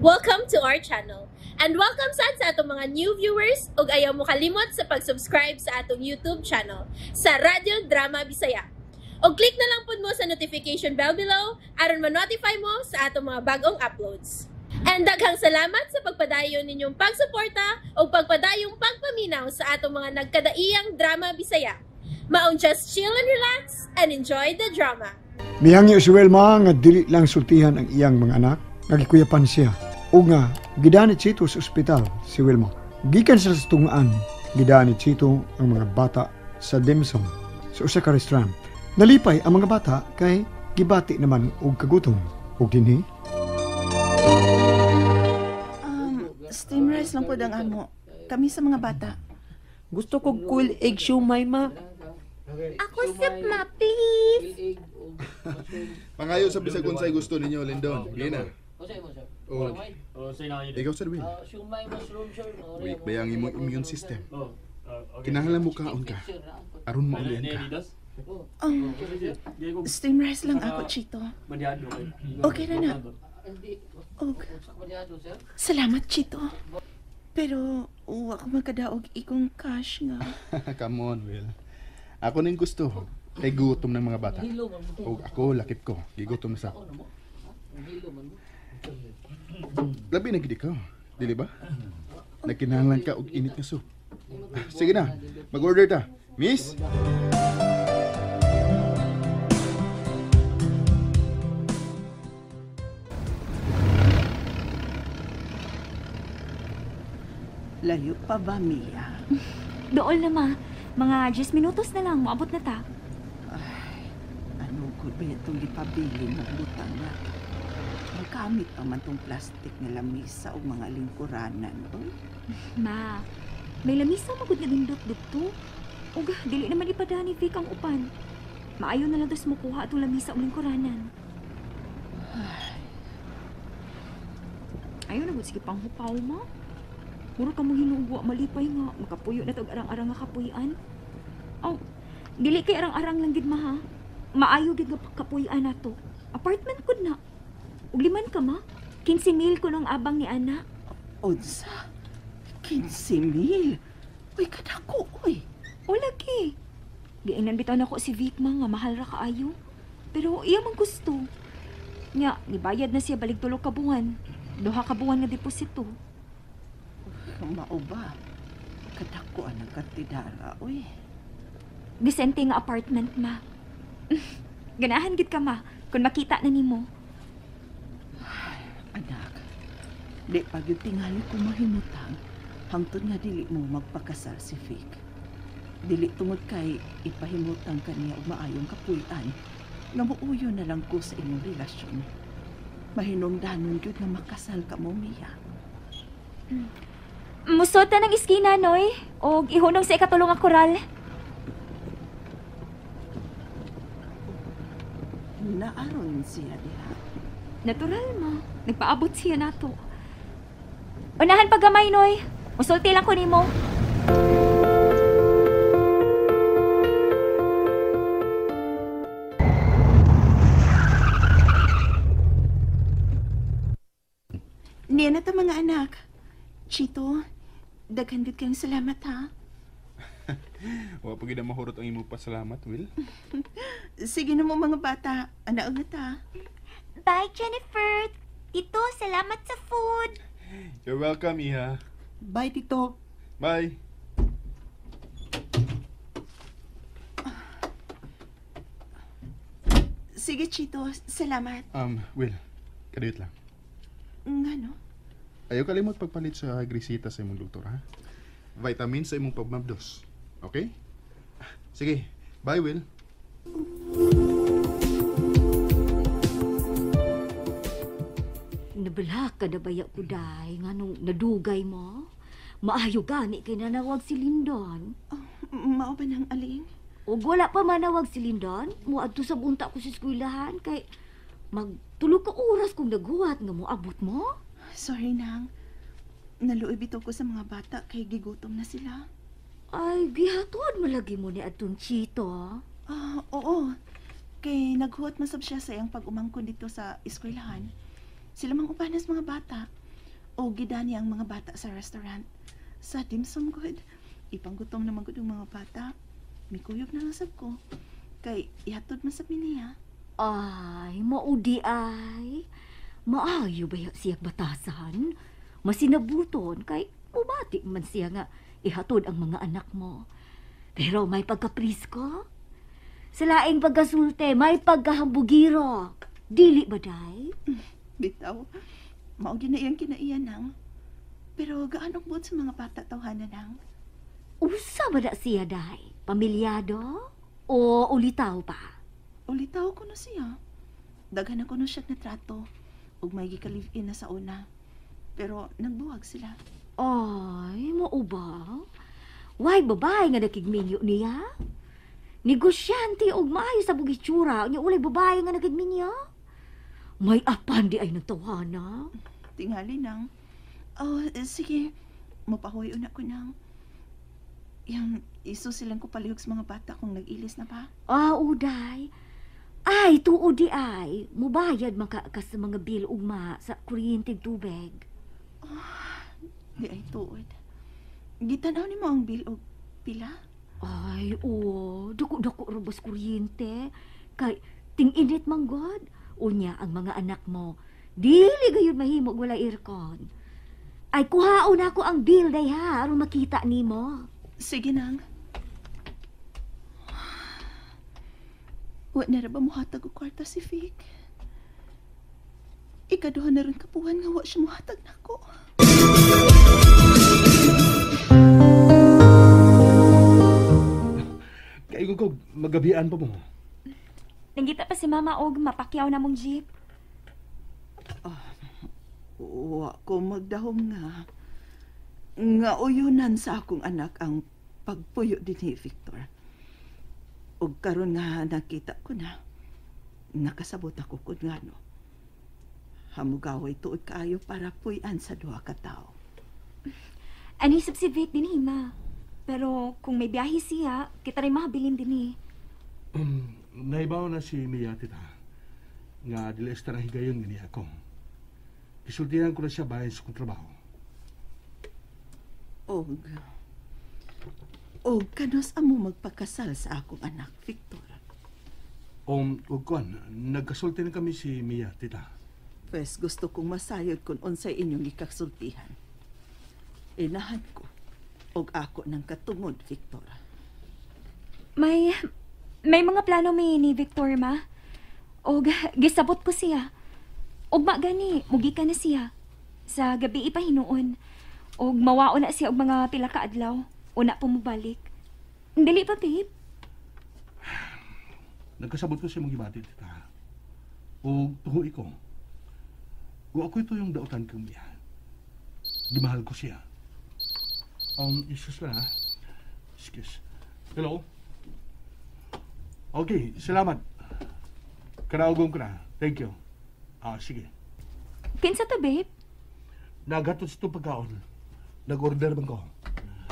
Welcome to our channel. And welcome sad sa atong mga new viewers ug ayaw mo kalimot sa pag-subscribe sa atong YouTube channel sa Radyo Drama Bisaya. Og click na lang pud mo sa notification bell below aron ma-notify mo sa atong mga bagong uploads. And daghang salamat sa pagpadayon ninyong pagsuporta ug pagpadayong pagpaminaw sa atong mga nagkadaiyang drama Bisaya. Maong just chill and relax and enjoy the drama. Mihangyo si Wilma nga dili lang sultihan ang iyang mga anak, nga gikuyapan siya. O nga, gidaan ni Chito sa ospital si Wilma. Gikan sila sa tungaan, gidaan ni Chito ang mga bata sa dimsum sa usa ka restaurant. Nalipay ang mga bata kay gibati naman og kagutom. Og dinhi, Steam rice lang po ang amo. Kami sa mga bata. Gusto ko cool egg siomai, ma. Ako soup, ma, please. Pangayo sa bisag unsay gusto ninyo, Lindon. Gina. Oh. Ikaw, Sir Will. Weak ba ang imong immune system? Kinahanglan mo kaon ka. Aron maulian ka. Steam rice lang ako, Chito. Okay na na. Og, salamat, Chito. Pero, wa ko makadaog ikong cash nga. Come on, Will. Ako ning gusto. Kay gutom ng mga bata. Og ako, lakip ko. Gigutom na sa ako. Labi na gid ikaw. Dili ba? Nagkinahanglan ka og init nga soup. Sige na, mag-order ta. Miss? Layo pa ba, Mia? Dool na, ma. Mga 10 minutos na lang, moabot na ta. Ano ko ba itong gipabili ng butang na? Magkamit pa man tong plastic nga lamisa o mga lingkuranan, oy. Ma, may lamisa magud nga dindot didto. Ug dili naman ipadani ni Vic ang upan. Maayo na lang tas mukuha atong lamisa og lingkuranan. Ayaw na gud sige panghupaw, ma. Mura ka mong hinugwa, malipay nga. Makapuyo na tog arang-arang nga kapuy-an. Oh, dili kay arang-arang lang gid, ma, ha? Maayo gid nga kapuy-an nato. Apartment kud na. Ug liman ka, ma. 15,000 ko nang abang ni ana. Unsa? 15,000? Uy, kadako, uy. O lagi. Giingnan bitaw nako si Vic, ma, nga mahal ra kaayo. Pero iya man gusto. Nya, nibayad na siya balig tulo ka buwan. 2 ka buwan nga deposito. Mao ba? Kadako ang kantidara, uy. Disente nga apartment, ma. Ganahan gid ka, ma, kung makita na nimo. Ay, anak, di pa gyud tingali ko mahimutang hangtod nga dili mo magpakasal si Vic. Dili tungod kay ipahimutang kaniya og maayong kapuy-an nga muuyo na lang ko sa inyong relasyon. Mahinungdanon gyud nga makasal ka mo, Mia. Musod na ng iskina, Noy. Og ihunong sa ikatulong nga koral. Naaron siya diha. Natural, ma. Nagpaabot siya nato. Unahan pa gamay, Noy. Musulti lang ko nimo. Niya na ta mga anak. Chito, daghan gud kayong salamat, ha? Wa pa gid mahurot ang imong pasalamat, Will. Sige na mo mga bata. Anaog na ta. Bye, Jennifer. Tito, salamat sa food. You're welcome, Iha. Bye, Tito. Bye. Sige, Chito. Salamat. Will, kadiyot lang. Ngano? Ayaw kalimot pagpalit sa grisita sa imong doktor, ha? Vitamin sa imong pagmabdos. Okay? Sige. Bye, Will. Nabala ka na baya ko, day? Nganong nadugay mo? Maayo gani kay nanawag si Lindon. Oh, mao ba nang aling? Og wala pa manawag si Lindon, moadto sa bunta ko sa eskwelahan kay magtulo ka oras kong naghuwat nga moabot mo. Sorry, Nang. Naluoy bitaw ko sa mga bata kay gigutom na sila. Ay, gihatod malagi mo ni atong Chito. Ah, oo. Kay naghuwat masab siya sa iyang pag-umangkon dito sa eskwelahan. Sila mang ubanas mga bata. O gidani ang mga bata sa restaurant. Sa dimsum good. Ipanggutom naman gud ang mga bata. Mikuyog na lang sab ko. Kay ihatod man sab niya. Ay, maudi ay. Maayo ba siya batasan? Masinabuton kay mubati man siya nga ihatod ang mga anak mo. Pero may pagkaprisko. Sa laing pagkasulte, may pagkahambugiro. Dili ba, day? Bitaw, mao gyud na iyang kinaiyan nang. Pero gaano buot sa mga bata tawhana nang? Usa ba na siya, day? Pamilyado? O ulitaw pa? Ulitaw ko na siya. Daghan ako no siya natrato. Ug may gika-live-in na sa una. Pero nagbuwag sila. Ay, mao ba? Way babae nga nakigminyo niya? Negosyante og maayo sa bugitsura, unya ulay babae nga nakigminyo? May apan di ay nagtawana. Tingali nang. Oh, sige. Mapahuy una ko nang. Yang iso silang ko palihog sa mga bata kung nag-ilis na pa. Ah, uday. Ay, tuod di ay. Mubayad man ka sa mga bill ugma sa kuryente ug tubig. Di ay tuod. Gitanaw nimo ang bill og pila? Ay, oo. Dako-dako ra bas kuryente. Kay ting-init man god. Unya ang mga anak mo. Dili gayud mahimo og walay aircon. Ay, kuhaon ako ang bill day ha, aron makita nimo. Sige nang. Wa na ra ba mohatag og kwarta si Vic? Ikaduha na rin kapuhan nga wa siya mohatag nako. Kaigo ko, magabian pa mo. Nangita pa si mama og mapakyaw na mong jeep. Wa ko magdahom nga. Nga uyunan sa akong anak ang pagpuyo din ni Victor. Og karon nga nakita ko na, nakasabot ako kun ngano. Hamugaway tuod kaayo para puy-an sa duha ka tawo. Anisip si Vic dinhi, ma. Pero kung may biyahe siya, kita rin mahabilin dinhi. Naibaw na si Mia, tita. Nga dili estar ang higayon nga niya ako. Isultihan ko na siya bahin sa kong trabaho. Og kanos amo magpakasal sa akong anak, Victor? Og kuan, nagkasulti na kami si Mia, tita. Pwes gusto kong masayod kung unsay inyong gikasultihan. Inahan ko og ako ng katungod, Victor. May mga plano mi ni Victor, ma. Og gisabot ko siya. Og magani, mugi ka na siya. Sa gabi ipahinuon. Og mawao na siya og mga pila ka adlaw. Una po mobalik. Dili pa, babe. Nagkasabot ko siya mong gibati, tita. Og tuhoy ko. O ako ito yung dautan kong niya. Gimahal ko siya. Excuse lang, ha? Excuse. Hello? Okay, salamat. Kanaugong ko na. Thank you. Ah, sige. Kinsa to, babe? Naghatod sa itong pagkaon. Nag-order man ko.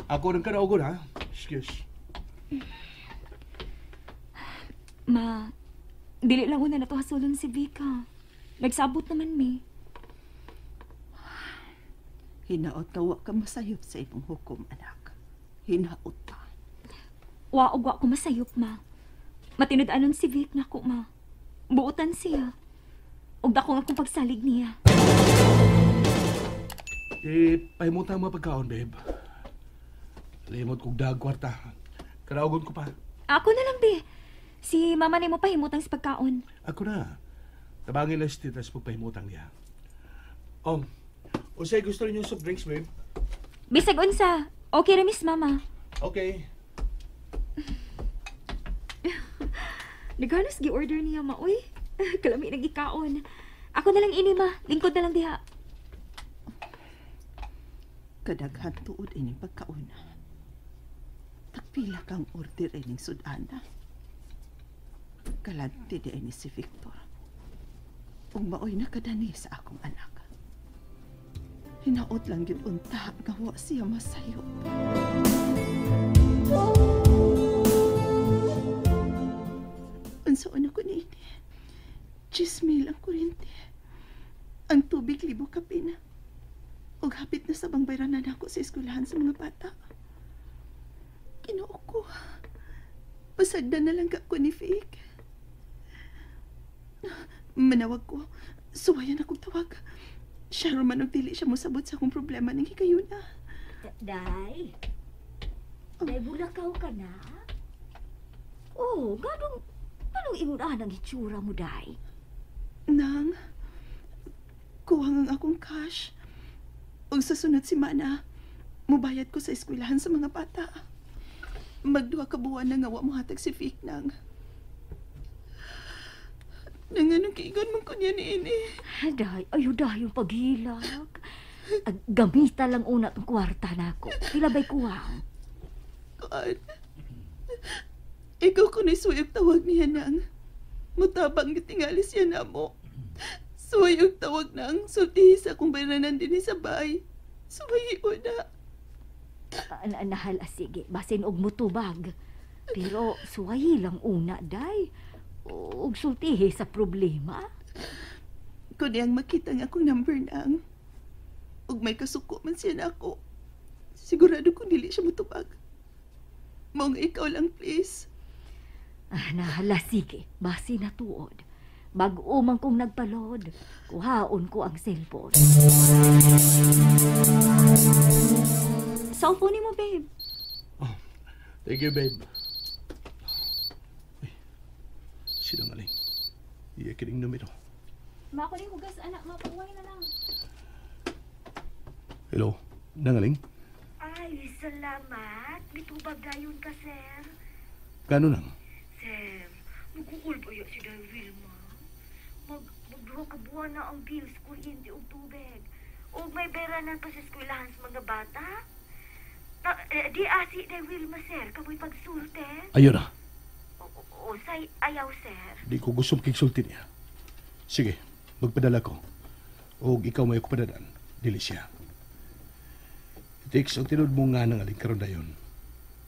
Ako rin kanaugon, ha? Excuse. Ma, dili lang una na to hasulon si Vika. Nagsabot naman mi. Hinaot nga wa ka masayop sa imong hukom, anak. Hinaot pa. Wa og wa ko masayop, ma. Matinud-anon si Vic nako, ma. Buotan siya. Og dako nga akong pagsalig niya. Pahimutan ang mga pagkaon, babe. Limot kog dag kwarta. Kanaugon ko pa. Ako na lang, be. Si mama nimo pahimutang sa pagkaon. Ako na. Tabangin na si tita sa pagpahimutang niya. Unsay gusto ninyo soft drinks, babe? Bisag unsa. Okay ra, miss mama. Okay. Naghanos gi-order niya, ma. Uy, kalami nagikaon. Ako na lang ini, ma. Lingkod na lang diha. Kadaghan tuod ining pagkauna. Tagpila kang order ining sudana. Kalante di ini si Victor. Ug maoy nakadani sa akong anak. Hinaot lang gyud unta nga wa siya masayop. Unsaon ako niini? Chismil ang kuryente. Ang tubig libo kapina. Og hapit na sa bangbayranan ako sa eskwelahan sa mga bata. Ginoo ko. Pasagdan na lang ka ko ni Fake. Manawag ko. Suwayan akong tawag. Siya man og dili siya mosabot sa akong problema ning higayuna. Day. Day, bulakaw ka na? Oh, ganong ingon ang hitsura mo, Day? Nang, kuwang ang akong cash. Ug sa sunod semana, mubayad ko sa eskwelahan sa mga bata. Magduha ka buwan na nga wa mohatag si Vic nang. Nang anong kiingon man ko niya ni ini. Day, ayo day yung paghilak. Gamita lang una tong kwarta nako. Pila ba'y kuwang? Kuan. Ikaw ko na suyog tawag niya nang. Mutabang gitingali siya na mo. Suway og tawag nang sultihi sa akong bayranan din sa bahay. Suway una. Nahal, sige, basin og mutubag. Pero suwayi lang una, Day. Og sultihi sa problema. Kun iyang makita nga akong number nang, og may kasuko man siya na ako, sigurado kung dili siya mutubag. Mong ikaw lang, please. Nahala, sige. Basin na tuod. Bag-o man kong nagpalod, kuhaon ko ang cellphone. Cellphone mo, babe. Oh, thank you, babe. Ay, sinungaling. Iya kining numero. Ma, ako rin hugas, anak. Mapahuway na lang. Hello, nangaling? Ay, salamat. Mitubag dayon ka, sir. Gano nang? Sir, magkukulbo ya si Day Wilma. Magduha ka buwan na ang bills, kuryente ug tubig. Ug may beranan pa sa eskwelahan sa mga bata. Di asi Day Wilma, sir. Kamoy pagsulte. Ayaw na. O, say, ayaw, sir. Di ko gusto makigsulti niya. Sige, magpadala ko. O ikaw may akong. Dili siya. Text ang tinod mo nga ng aling karon dayon.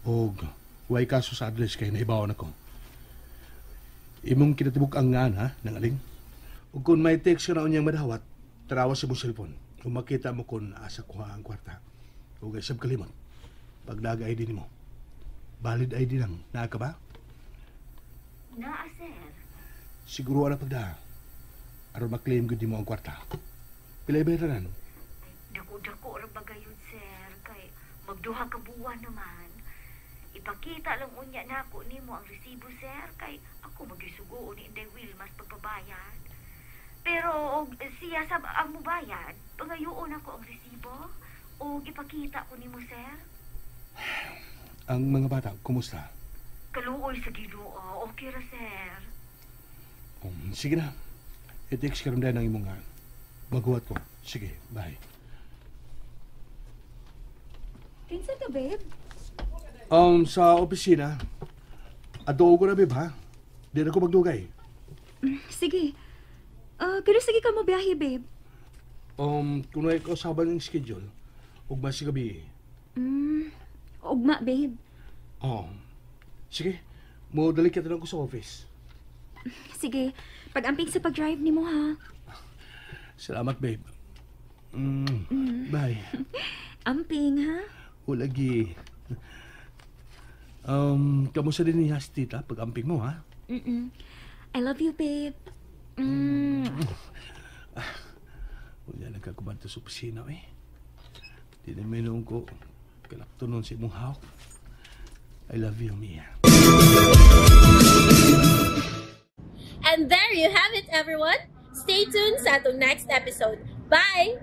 Og way kaso sa address kay nahibawan ako. Imong kinatibuk ang nga ha, ng aling. Ug kung may text ka na unyang madawat, tarawa sa imong cellphone. Kung makita mo kung asa kuha ang kwarta. Ug isab kalimot. Pagdaga ID nimo. Valid ID lang. Naa ka ba? Naa, sir. Siguro ana pagdaha. Aron maklaim gud nimo ang kwarta. Pila bayranan? Dako-dako ra ba gayud, sir? Kay magduha ka buwan naman. Ipakita lang unya nako nimo ang resibo, sir, kay ako magisugo ni Inday Wilmas pagbabayad. Pero og siya sab ang mubayad, pangayoon ako ang resibo og ipakita ko nimo, sir. Ang mga bata, kumusta? Kaluoy sa Ginoo, okay ra, sir. Sige na. I-text ka rin dahil ng imong maguhat ko. Sige, bye. Kinsa ka, babe? Sa opisina. Adoo ko na, babe, ha? Di na ko magdugay. Sige. Pero sige ka mo biyahe, babe. Kung may kausaban ng schedule, ugma si gabi. Ugma, babe. Oh. Sige, mo dali kita lang ko sa office. Sige, pag-amping sa pag-drive ni mo, ha? Salamat, babe. Bye. Amping, ha? O, lagi. Kamusta din niya si tita pag-amping mo, ha? Mm-mm. I love you, babe. Wala nagkakubanta sa opisina, eh. Di na may noong ko. Kalakto nun sa imong hawak. I love you, Mia. And there you have it, everyone. Stay tuned sa atong next episode. Bye!